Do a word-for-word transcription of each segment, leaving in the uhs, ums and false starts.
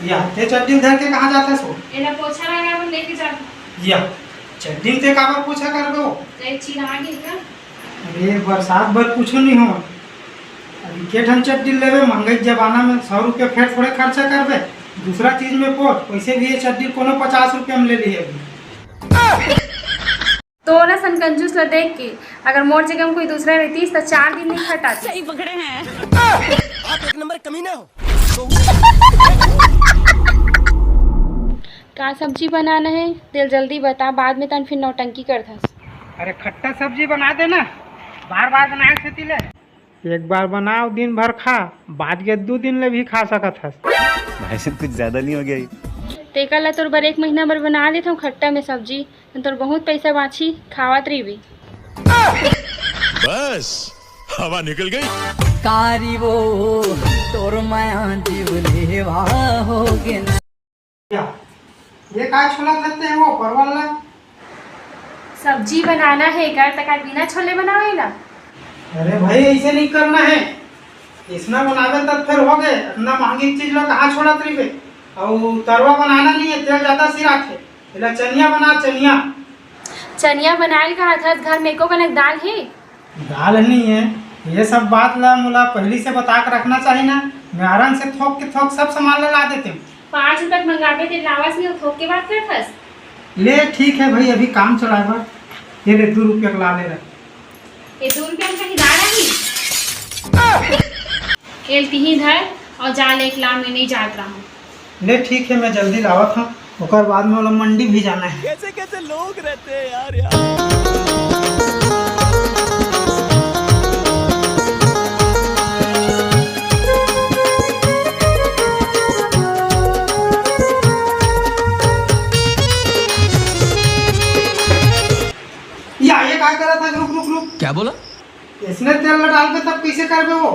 या, ते चड्डी धर के कहाँ जाथस हो? एला पोछा लगा बर लेके जाथंव। या, चड्डी ते काबर पोछा करबे हो? कहीं चिरा गे का? अरे, बरसात बर कुछू नहीं हो। अभी के ठन चड्डी लेबे, महंगाई के जमाना में सौ रुपया फेर थोड़े खर्चा करबे। दूसरा चीज में पोछ, वैसे भी ये चड्डी कोनो पचास रुपया में ले ली है अभी। तोर असन कंजूस ला देख के अगर मोर जगह में कोई दूसरा रहतीस त चार दिन नहीं खटातीस। सही पकड़े हैं। आप एक नंबर कमीना हो। का सब्जी बनाना है? तेला जल्दी बता, बाद में तैं फिर नौटंकी करथस। अरे खट्टा सब्जी बना दे ना, बार बार बनाए सेती ले। एक बार बनाओ, दिन भर खा, बाद के दू दिन ले भी खा सकत हस। भाई साहब, कुछ ज्यादा नहीं हो गया ये? तेकर ला तोर बर एक महीना बर बना देथंव खट्टा में सब्जी, तोर बहुत पैसा बाँचही, खावत रहिबे। बस, हवा निकल गई। कारी वो तोर माया जीव लेवा हो गे ना। क्या? ये काय छोला खाते हैं वो परवल ला? सब्जी बनाना है कर, त काय बिना छोले बनावे ला? अरे भाई, ऐसे नहीं करना है। इसना बनावे तब फिर हो गए, इतना महंगी चीज ला कहाँ छोड़त रहिबे? और तरवा बनाना नहीं है, तेल ज्यादा सिरात है। एला चनिया बना, चनिया। चनिया बनाए ल कहा था, घर में एको कनक दाल है? दाल नहीं है, ये सब बात ला मोला पहली से बता के रखना चाहिए ना। मैं आराम से थोक के थोक सब सामान ला, ला देते हूँ। पाँच रुपया के मंगाबे ते लावस नहीं, थोक के बात करथस। ले ठीक है भाई, अभी काम चलाए बर ये ले, दू रुपया के ला ले रहा। ये दू रुपया में कहीं दाल आही? एल तिही धर और जा ले, एक ला, मैं नहीं जात रहा हूँ। ले ठीक है, मैं जल्दी लावत हूँ, ओकर बाद में ओला मंडी भी जाना है। कैसे कैसे लोग रहते हैं यार, यार। या, ये का करत हस? रुक, रुक, रुक। क्या बोला? इसने तेल ला डालबे तब कैसे करबे वो?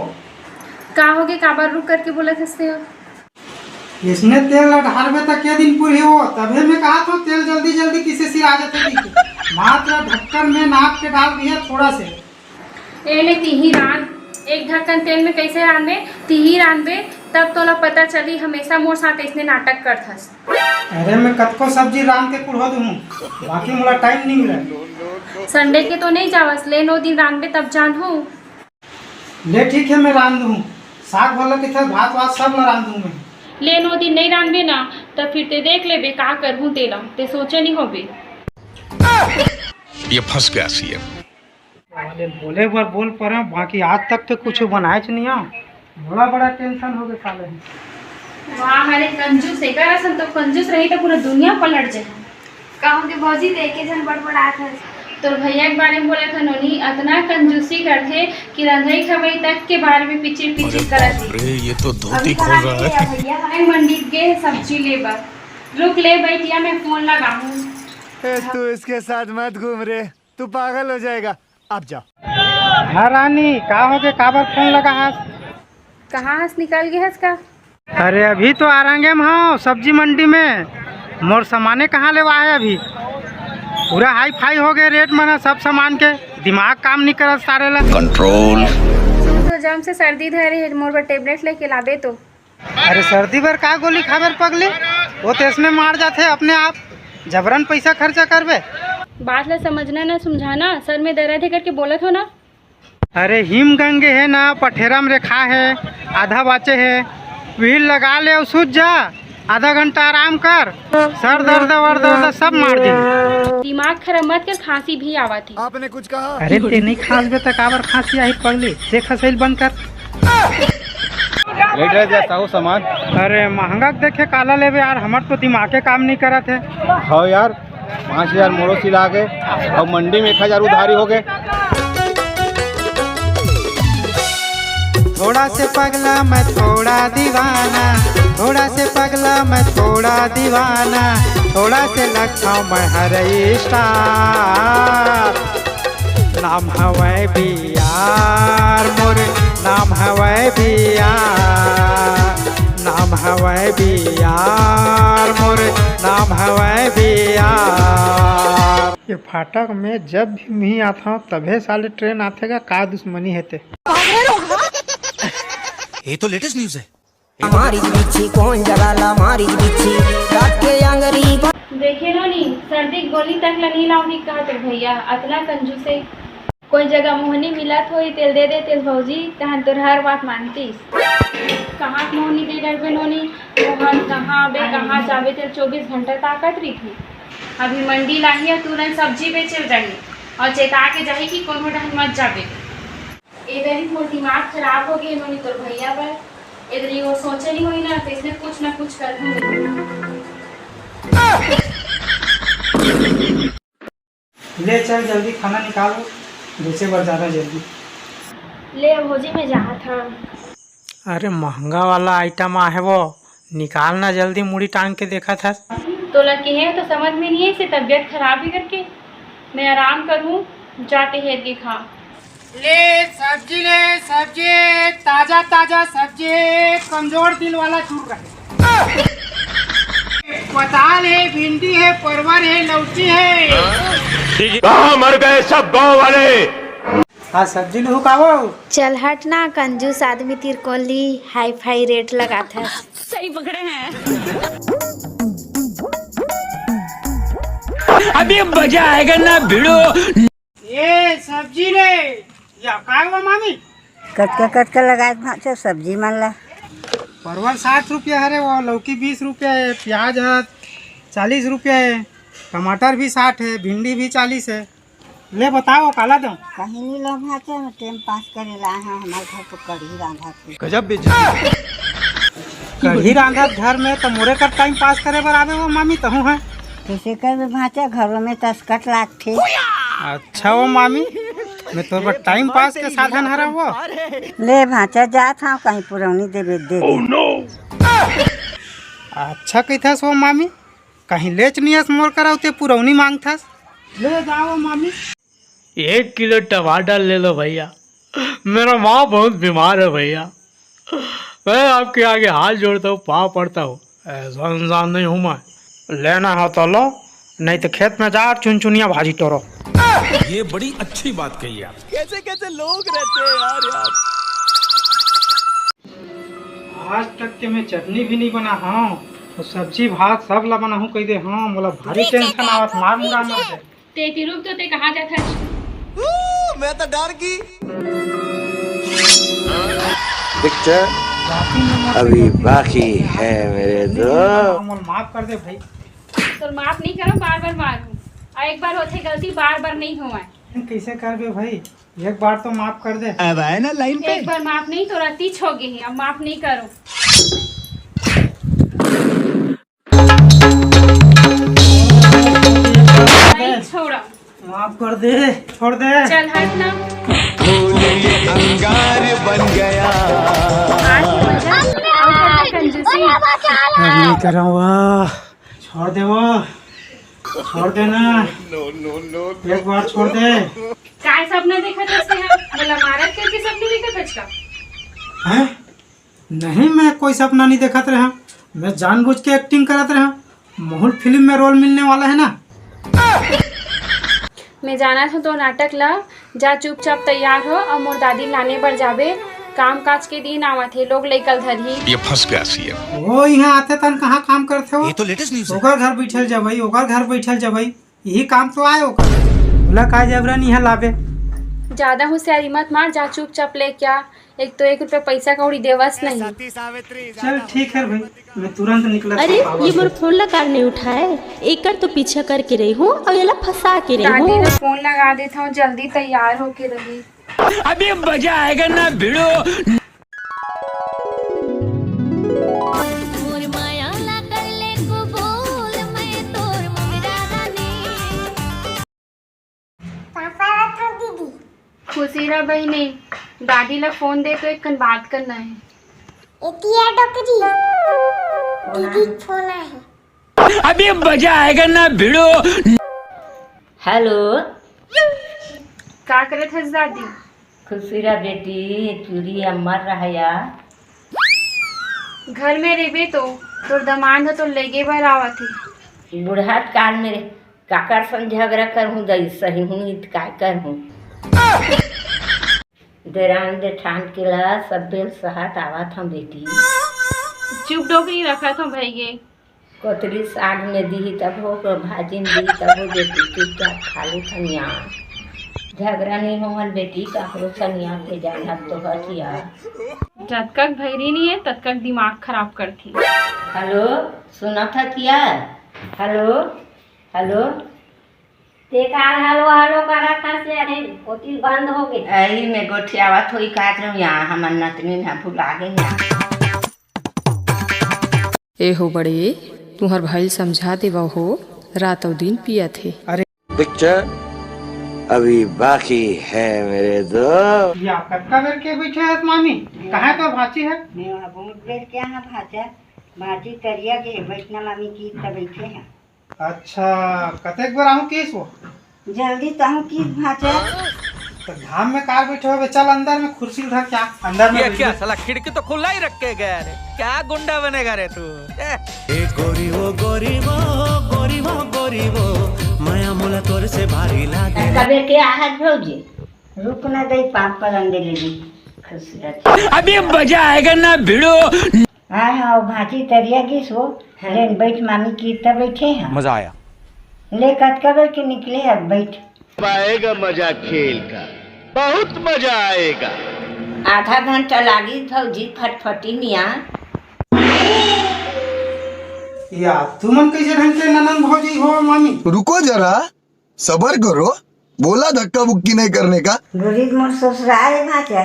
का होगे, काबर रुक करके बोलत हस ते? इसने तेल ला डालबे तब के दिन पूरी हो, तभे मैं कहा तो तेल जल्दी जल्दी किसे सिरा जाते दिखे। मात्र ढक्कन में नाप के डाल दिया थोड़ा से। ए ले तिही रांध, एक ढक्कन तेल में कैसे रांधबे, तिही रांधबे, तब तोला पता चली हमेशा मोर साथ ऐसने नाटक करथस। अरे मैं कतको सब्जी रांध के कुढ़ो दूँ, बाकी मोला टाइम नहीं मिले। संडे के तो नहीं जावस, ले नौ दिन रांधबे तब जानहूँ। ले ठीक है, मैं रांध दूँ। साग भला किथे, भात वात सब ला रांध दूँ मैं। ले नौ दिन नहीं रांधबे ना, तब फिर ते देख लेबे का करहूँ तेला, ते सोचे नहीं होबे। ये फंस गया सीएम। साले बोले बर बोल परे, बाकी आज तक तो कुछ बनाए च नहीं आ। बड़ा बड़ा टेंशन हो गया साले। वाह, अरे कंजूस, एकर असन तो कंजूस रही तो पूरा दुनिया पलट जाए। कहूँ के भौजी देखे जन बड़बड़ात है। तोर भैया के बारे में बोला था नोनी, अतना कंजूसी करथे कि रंधई खवई तक के बारे में पिचिर पिचिर करत हे। अरे, ये तो धोती खोल रहा है। भैया, मैं मंडी गे सब्जी ले बर। रुक ले बैठिया, मैं फोन लगाहूँ। ए, तू इसके साथ मत घूम रे। तू पागल हो जाएगा, अब जा। हाँ रानी, का होगे, काबर फोन लगा हस? कहाँ हस, निकल गे हस का? अरे अभी तो आरंगे में हूँ, सब्जी मंडी में। मोर सामाने कहाँ लेवा है अभी? पूरा हाई फाई हो गए रेट मन ह सब सामान के, दिमाग काम नहीं करत सारे ला। कंट्रोल। तो जम से सर्दी धरे हे, मोर बर टेबलेट लेके लाबे तो। अरे सर्दी बर का गोली खाबे रे पगली, वो तो इसने मार जाथे अपने आप, जबरन पैसा खर्चा करबे। बात ला समझना ना समझाना, सर में दर्द है करके बोलत हो ना। अरे हिम गंगे है ना, पठेरा में रेखा है, आधा बाचे है, वही लगा ले और सूझ जा, आधा घंटा आराम कर, सर दर्द वर दर्द सब मार दे। दिमाग खराब मत कर, खांसी भी आवत है। आपने कुछ कहा? अरे ते नहीं खांसबे त काबर खांसी आही पगली, देख हंसैल बंद कर। ले डरे जा साहू सामान। अरे महंगा के देखे काला लेबे यार, हमर तो दिमागे काम नहीं करत है। हाँ यार, पाँच हजार मोरो सिला के, और मंडी में एक हजार उधारी हो गए। थोड़ा से पगला मैं थोड़ा दीवाना, थोड़ा से पगला मैं थोड़ा दीवाना, थोड़ा से लखा मैं हर स्टार। नाम हवै बियार मोर, नाम हवै बियार, नाम हवै बियार मोर, नाम हवै बियार। ये फाटक में जब भी मैं आता हूँ तभे साले ट्रेन आथे गा, का दुश्मनी है ते? ये तो लेटेस्ट न्यूज है। मारिच बिच्छी, कौन जगह ला मारिच बिच्छी, काट के अंगरी बा- देखे नोनी, सर्दी के गोली तक ला नी लाऊंगी कहत हे भैया, अतना कंजूस हे। कोई जगह मोहनी मिलत होही, तेल दे दे, तेल भौजी, तहन तोर हर बात मानतीस। कहाँ के मोहनी दे डरबे नोनी, मोहन कहाँ आबे, कहाँ जाबे, तेल चौबीस घंटा ताकत रहिथे। अभी मंडी लाही अउ तुरंत सब्जी बेचल जाही अउ चेता के जाही कि कोनो डहन मत जाबे। ए दरी मोर दिमाग खराब हो गे नोनी तोर भैया बर। ए दरी वो सोचे नहीं होही ना, तो इसने कुछ ना कुछ कर दूंगी। ले चल जल्दी खाना निकाल, बेचे बर जाना जल्दी। ले भौजी मैं जात हूँ। अरे महंगा वाला आइटम आहे वो, निकाल ना जल्दी, मुड़ी टांग के देखत हस। तोला केहे तो समझ में नहीं है, से तबीयत खराब ही करके मैं आराम करूँ, जाते हेर के खा। ले सब्जी ले सब्जी, ताजा ताजा सब्जी, कमजोर दिल वाला दूर रहे। पताल है, भिंडी है, परवर है, लौकी है। कहाँ मर गए सब गांव वाले? आज सब्जी लुहू का वो? चल हट ना, कंजूस आदमी तिरकोली हाई फाई रेट लगात हस। सही पकड़े हैं। अभी मजा आएगा ना भिड़ो। ए सब्जी ले, या काय वो मामी? कतका कतका लगाए भांचो सब्जी मन ला? परवल साठ रुपया हरे वो, लौकी बीस रुपया है, प्याज है चालीस रुपया है, टमाटर भी साठ है, भिंडी भी चालीस है। ले बताओ काला दो? कहीं नहीं लो भांचो, टाइम पास करे ला है, हमारे घर तो कढ़ी रांधा थे। गजब बेइज्जती। कढ़ी रांधत घर में तो मोरे कर टाइम पास करे बर आवे वो मामी तहूँ है। कैसे करबे भांचा, घरों में तसकट लागथे। अच्छा वो मामी, मैं तोर बर टाइम पास के साधन हरा वो। ले भांचा, जात हूँ कहीं पुरौनी देबे दे दे। अच्छा कहिथस वो मामी, कहीं लेच नियस मोर करा ते पुरौनी मांगथस। ले जाओ मामी। एक किलो टमाटर ले लो भैया, मेरा माँ बहुत बीमार है भैया, मैं आपके आगे हाथ जोड़ता हूँ, पाँव पड़ता हूँ, ऐसा इंसान नहीं हूँ मैं। लेना हो तो लो, नहीं तो खेत में जा और चुनचुनिया भाजी टोरो। ये बड़ी अच्छी बात कही आप। कैसे कैसे लोग रहते हैं यार, यार। आज तक के मैं चटनी भी नहीं बना हूँ, तो सब्जी भात सब ला बना हूँ कह दे। हाँ, मोला भारी टेंशन आवत, मार मुरा मत दे। ते तिरुप तो ते कहाँ जात हस? मैं तो डर गई। पिक्चर अभी बाकी है मेरे दोस्त। माफ कर दे भाई। तो माफ नहीं करो, बार बार मारू। और एक बार होथे गलती, बार बार नहीं होवय। कैसे करबे भाई, एक बार तो माफ कर दे। अब आए ना लाइन पे। एक बार माफ नहीं तो रतीच हो गई है, अब माफ नहीं करो। नहीं छोड़ा। माफ कर दे, छोड़ दे। चल हट ना। फूल ये अंगार बन गया। आज की वजह से कंजूसी। अब नहीं करूँगा। छोड़ दे वो, छोड़ दे ना। एक बार छोड़ दे। काय सपना देखत हस तेहा? मोला मारत करके सपना देखत हस का? हैं? नहीं, मैं कोई सपना नहीं देखत रहा, मैं जानबूझ के एक्टिंग करत रहा। मोहन फिल्म में रोल मिलने वाला है ना। मैं जानत हूँ तो नाटक ला, जा चुपचाप तैयार हो और मोर दादी लाने बर जाबे। काम काज के दिन आवत हे, लोग लइका ल धरही। ये फंस गया सीएम। वो यहाँ आथे तन कहाँ काम करथे वो? ये तो लेटेस्ट न्यूज़ है। ओकर घर बैठल जा भाई, ओकर घर बैठल जा भाई, यही काम तो आए ओकर। बोला का जबरन यहाँ लाबे? ज्यादा होशियारी मत मार, जा चुपचाप लेके आ। एक तो एक रुपया पैसा कौड़ी देवस नहीं। चल ठीक है भाई, मैं तुरंत निकलत हूँ। अरे, ये मोर फोन ला काबर नहीं उठाए? एकर तो पीछा करके रही हूँ और एला फंसा के रही हूँ। दादी ला फोन लगा देता हूँ, जल्दी तैयार होके रही। अभी मजा आएगा ना भिड़ो। मोर माया ला कर ले कबूल, मैं तोर मुंगरा रानी। पापा रखो दीदी। खुशी रह बहिनी, दादी ला फोन दे तो एक कन बात करना है। एतिया डोकरी, दीदी फोन है। अभी मजा आएगा ना भिड़ो। हेलो। का करत हस दादी? खुशी रह बेटी, चूरी अमर रहया। घर में रहिबे तो तोर दमांद ह तो लेगे बर आवत हे। बुढ़त काल में काकर संग झगड़ा करहूँ दई, सही हूँ इत काय करहूँ। देरान देठान के ला सब्बे ल सहत आवत हूँ बेटी। चुप डोकरी रखत हो भई गे। कोतरी साग में दिही तभो, भाजी में दिही तभो, बेटी चुपचाप खा ले थनिया। झगड़ा नहीं होवल बेटी, काकरो सनिया के जानत तो हथिया। जतकक भैरी नहीं है, ततकक दिमाग खराब करथी। हेलो, सुनत हथिया? Hello, hello. ते काल हेलो हेलो करत हस, अरे कोती बंद हो गे। एही में गोठियावत होई का, जो यहाँ हमर नतनी ना भुला गई। ए हो बड़े, तुहर भाई समझा देवा हो, रात अउ दिन पियत हे। पिक्चर अभी बाकी है मेरे दोस्त। या कतका देर के बैठे हस मामी? कहाँ तो भांची है? मैं वहाँ बहुत देर के यहाँ भांचा, भांची तरिया के बैठना मामी की त बैठे हैं। अच्छा, कतेक बेर आहूँ किस वो? जल्दी तहूँ किस भांचा। तो घाम में कार बैठे होबे, चल अंदर में कुर्सी उधर क्या? अंदर में ये बैठ क्या ले। साला खिड़की तो खुला ही रख के गया रे, क्या गुंडा बनेगा रे तू? ए। ए गोरी वो, गोरी वो, गोरी वो, गोरी वो, माया मोला तोर से भारी लागे। कबे के आहत भौजी? रुक न दई, पाँव पलंग दे लेगी। खुश रह। अभी मजा आएगा ना भिड़ो। हाँ, हाँ, वो भांची तरिया गिस वो। हाँ। लेन बैठ मामी की त बैठे हैं। मजा आया। ले कतका बेर के निकले अब बैठ। आएगा मजा खेल का, बहुत मजा आएगा। आधा घंटा लागी भौजी फटफटी मिया। या, तुमन कैसे ढंग के ननन भौजी हो मामी? रुको जरा, सबर करो, बोला धक्का बुक्की नहीं करने का। गुरीब मोर ससुराल है भांचा।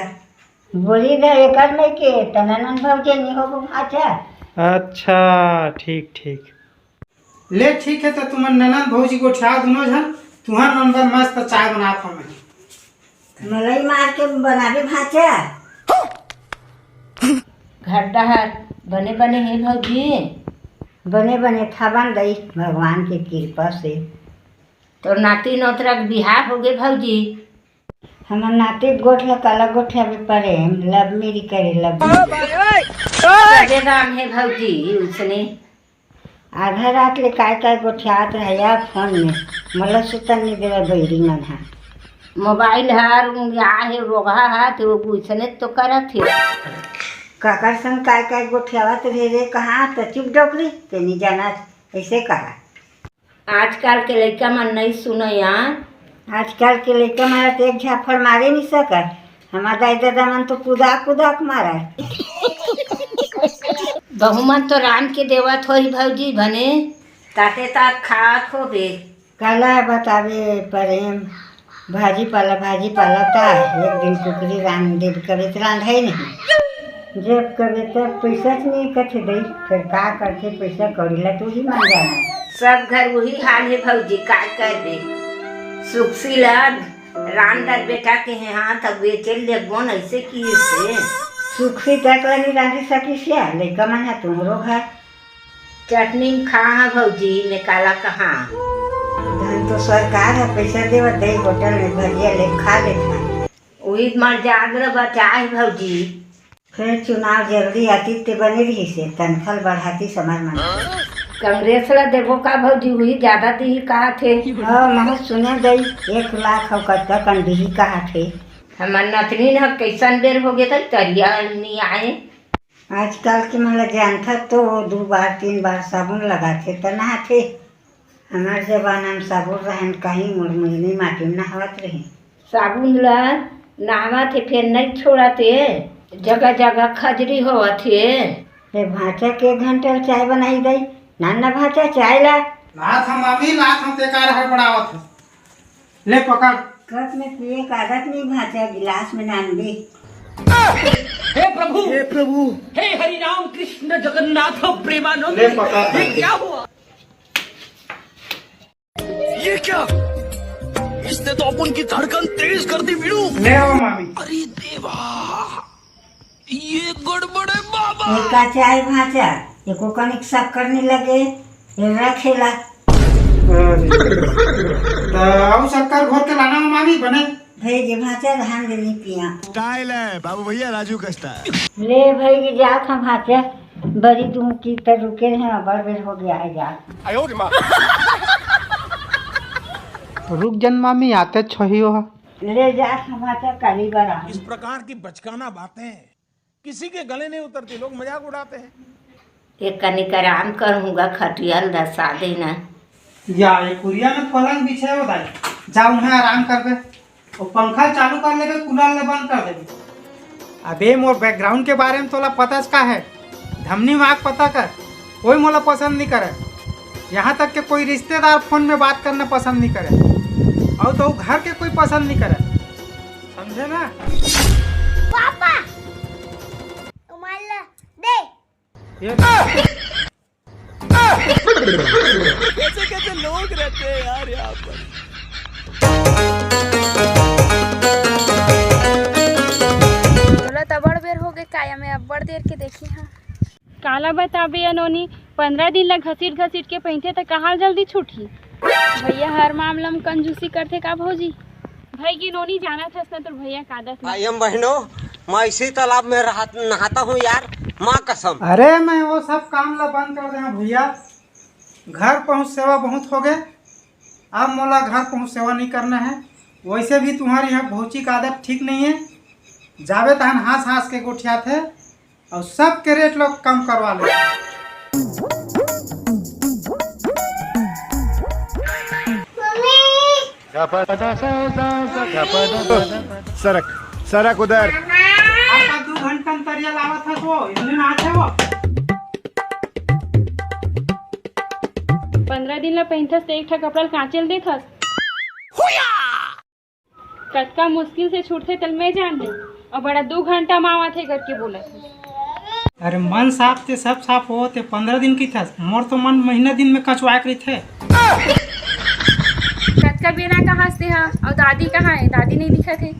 बोली न एकर नहीं के, त ननन भौजी नहीं हो भांचा। अच्छा, ठीक, ठीक। ले ठीक है, त तुमन ननन भौजी गोठिया दुनो झन, तुहर नंबर मस्त चाय बनात हूँ मैं। मलाई मार के बनाबे भांचा। घर डहर बने बने हे भौजी। बने बने था बन दई भगवान के कृपा से। तोर नाती नोतरा के बिहाव होगे भौजी। हमर नाती गोठ ल काला गोठियाबे परे, लव मेरी करे, लव मेरी। तबे नाम हे भौजी उसने। आधा रात ले काय काय गोठियात रहया फोन में, मोला सुतन नहीं देवा बहिरी मन हा। मोबाइल हर उंगिया हे रोगहा हा, ते वो गुइसने तो करत हे। काकर संग काय काय गोठियावत रहे रे, कहाँ त चुप डोकरी, ते नहीं जानत, ऐसे कहा। आजकल के लइका मन नहीं सुनो यार। आजकल के लइका मन त एक झापड़ मारे नहीं सकत, हमार दाई ददा मन तो कुदा कुदा के मारा। बहू मन तो रांध के देवत होही भौजी बने। ताते तात खात होबे। काला बताबे प्रेम, भाजी पाला, भाजी पाला ता एक दिन कुकरी रांध देब कबे त रांधे नहीं। जब कबे तब पैसा च नहीं कथे दई, फिर का करथे पैसा कौड़ी ला तू ही मन जाना। सब घर वही हाल है भौजी, का करबे। सुखसी ला रांध दर बेटा के है, हाँ, तब बेचे लेगबो न ऐसे की से। सुखसी तक ला नहीं रांधी सकिस या, लइका मन है तुम्हरो घर। चटनी में खा हाँ भौजी, मैं काला कहाँ। धन तो सरकार है, पैसा देवत दई होटल में भजिया ले खा लेत है। उही मर जाग रह बचाए भौजी। फिर चुनाव जल्दी आती ते बने रही से, तनखा ल बढ़ाती समर मन। कांग्रेस ला देबो का भौजी, उही ज्यादा दिही कहा थे। हाँ, महूँ सुने दई, एक लाख हो कतका कन दिही कहा थे। हमर नतनी न कैसन बेर हो गए त तरिया नहीं आए। आजकल के मन ल जानथस तो वो दू बार, तीन बार साबुन लगाथे त नहाथे। हमर जमाना म साबुन रहन कहीं मुड़मुड़नी माटी म नहावत रही। साबुन ल नहावत हे, फेर नइ छोड़त हे, जगह जगह खजरी होवत हे। ए भांचा के एक घंटा ल चाय बनाई दई, नाना भांचा चाय ला। लात हम अभी, लात हम बेकार हड़बड़ावत हे। ले पकड़। कप में पिए का आदत नहीं भांचा, गिलास में नान दे। हे प्रभु, हे प्रभु, हे हरि राम कृष्ण जगन्नाथ प्रेमानंद, ले पकड़। ये क्या हुआ? ये क्या? इसने तो अपन की धड़कन तेज कर दी वीरू। ले आओ मामी। अरे देवा, ये गड़बड़ है बाबा। एका चाय भांचा, एको कनिक शक्कर नहीं लगे, ये रखेला। अरे, त अउ शक्कर घोर के लाना हो मामी, बने। भई जी भांचा, धान देनी पिया। स्टाइल है बाबू भैया, राजू का स्टाइल। ले भई जी, जात हम भांचा, बड़ी दूर की त रुके हैं, बड़ बेर हो गया है जात। रुक जन मामी, आते छोहियो हा। ले जात हम भांचा, काली बरा। इस प्रकार की बचकाना बातें किसी के गले नहीं उतरती, लोग मजाक उड़ाते हैं। एक कनिक आराम करहूँ गा, खटिया ल दसा देना। या, ये कुरिया में पलंग बिछे हो दाई, जा उहें आराम करबे। वो पंखा चालू कर लेबे, कूलर ले बंद कर देबे। अबे मोर बैकग्राउंड के बारे में तोला पता का है? धमनी में आग पता कर, कोई मोला पसंद नहीं करे। यहाँ तक के कोई रिश्तेदार फोन में बात करना पसंद नहीं करे, और तो घर के कोई पसंद नहीं करे, समझे ना? पापा, रुमाल ला दे। ये कैसे कैसे लोग रहते हैं यार यहाँ पर। तोला त बड़ बेर हो गए, काया मैं अब्बड़ देर के देखी हाँ। काला बताबे अनोनी, पंद्रह दिन ला घसीट घसीट के पहिनथे त कहाँ जल्दी छूटही। भैया हर मामला में कंजूसी करथे का भौजी? भाई की नोनी जानत हस ना तोर भैया का आदत ला। भाई हम बहनों, मैं इसी तालाब में रहा, नहाता हूँ यार, माँ कसम। अरे मैं वो सब काम ला बंद कर दे हूँ भैया, घर पहुँच सेवा बहुत हो गए, अब मोला घर पहुँच सेवा नहीं करना है। वैसे भी तुम्हारी यहाँ भौजी का आदत ठीक नहीं है, जाबे तहन हाँस हाँस के गोठियाथे। और सबके रेट लोग कम करवा ले। सरक, सरक उधर। आपका दो घंटा में तरिया लावत है वो, इतने ना आते वो। पंद्रह दिन ला पहिनथस त एक ठा कपड़ा ल कांचे ल देथस। कतका मुश्किल से छूटथे तेल मैं जान हूँ। और बड़ा दू घंटा माँ आथे करके बोलत हे। अरे मन साफ ते सब साफ हो ते पंद्रह दिन की थस, मोर तो मन महीना दिन में कचवाए के रहिथे। कतका बेरा कहाँ से हा? और दादी कहाँ है? दादी नहीं दिखत हे।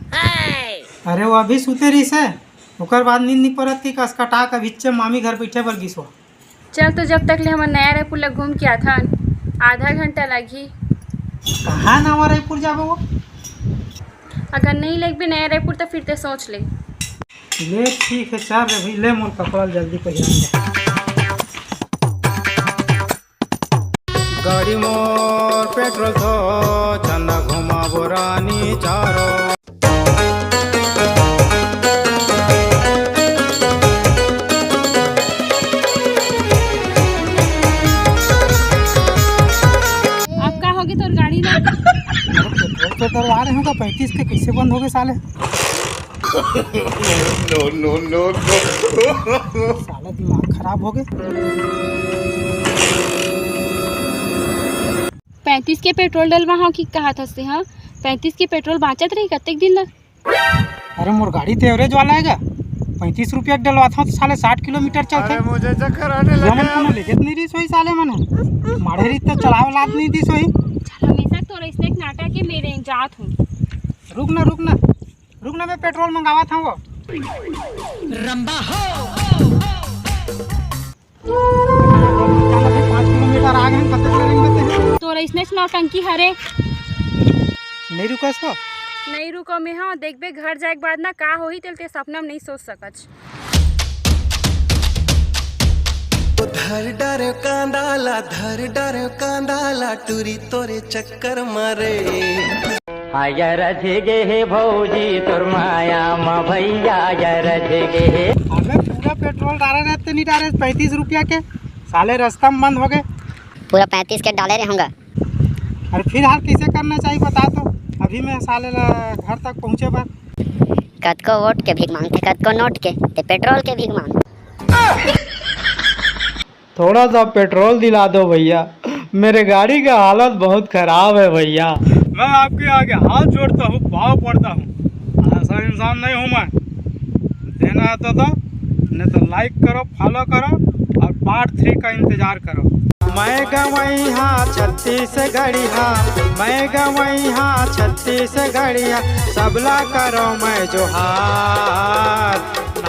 अरे वो अभी सुते रहिस हे, ओकर बाद नींद नहीं परत कि कसकटा के भिच्चे मामी घर बैठे बर गिस हो। चल तो जब तक ले हमन नया रायपुर ला घूम के आथन, आधा घंटा लगही। कहाँ नवा रायपुर जाबो वो? अगर नहीं लगबे नया रायपुर तो फिर ते सोच ले। ले ठीक है, चल रे भाई, ले मोर कपड़ा जल्दी पहिरान दे। गाड़ी मोर पेट्रोल धो, चंदा घुमाबो रानी चारो। अब का होगे तोर गाड़ी ला? अरे पेट्रोल तो डलवा रहे होगा, पैंतीस के कैसे बंद हो गए साले? No, no, no, no। साला दिमाग खराब हो गए। पैंतीस के पेट्रोल डलवा हो कि कहा था से, हाँ? पैंतीस के पेट्रोल बाँचत रही कतेक दिन लग? अरे मोर गाड़ी तो एवरेज वाला है गा, पैंतीस रुपया के डलवात हूँ तो साले साठ किलोमीटर चलथे। अरे मुझे चक्कर आने लगे। लेके नहीं रही सोई साले मन, माढ़े रीत तो चलावे लात नहीं दी सोई। हमेशा तो इसने एक नाटक है, मेरे जात हूँ। रुक ना, रुक ना, रुक ना, मैं पेट्रोल मंगावा था वो। रंबा हो। पाँच किलोमीटर आगे हैं, कतक ले लेंगे ते? तोर इसने नौटंकी हरे। नहीं रुका इसको? नहीं रुको मैं, हाँ, देखबे घर जाए के बाद ना का होही, तेल ते सपना में नहीं सोच सकत। धर डार कांदा ला, धर डार कांदा ला, टूरी तोरे चक्कर मारे। हाँ यार, रच गे हे भौजी तोर माया म भैया, यार रच गे हे। अबे पूरा पेट्रोल डाले रहते नहीं डाले पैंतीस रुपया के, साले रास्ता में बंद हो गए। पूरा पैंतीस के डाले रहे होंगे। अरे फिलहाल कैसे करना चाहिए बता तो, अभी मैं साले ला घर तक पहुँचे बर। कतको वोट के भीख मांगथे, कतको नोट के, ते पेट्रोल के भीख मांग। थोड़ा सा पेट्रोल दिला दो भैया, मेरे गाड़ी का हालत बहुत खराब है भैया। मैं आपके आगे हाथ जोड़ता हूँ, पाँव पड़ता हूँ, ऐसा इंसान नहीं हूँ मैं। देना है तो दो, नहीं तो लाइक करो, फॉलो करो और पार्ट थ्री का इंतजार करो। मैं गवई हाँ छत्तीसगढ़िया, मैं गवई हाँ छत्तीसगढ़िया, सबला करो मैं जोहार।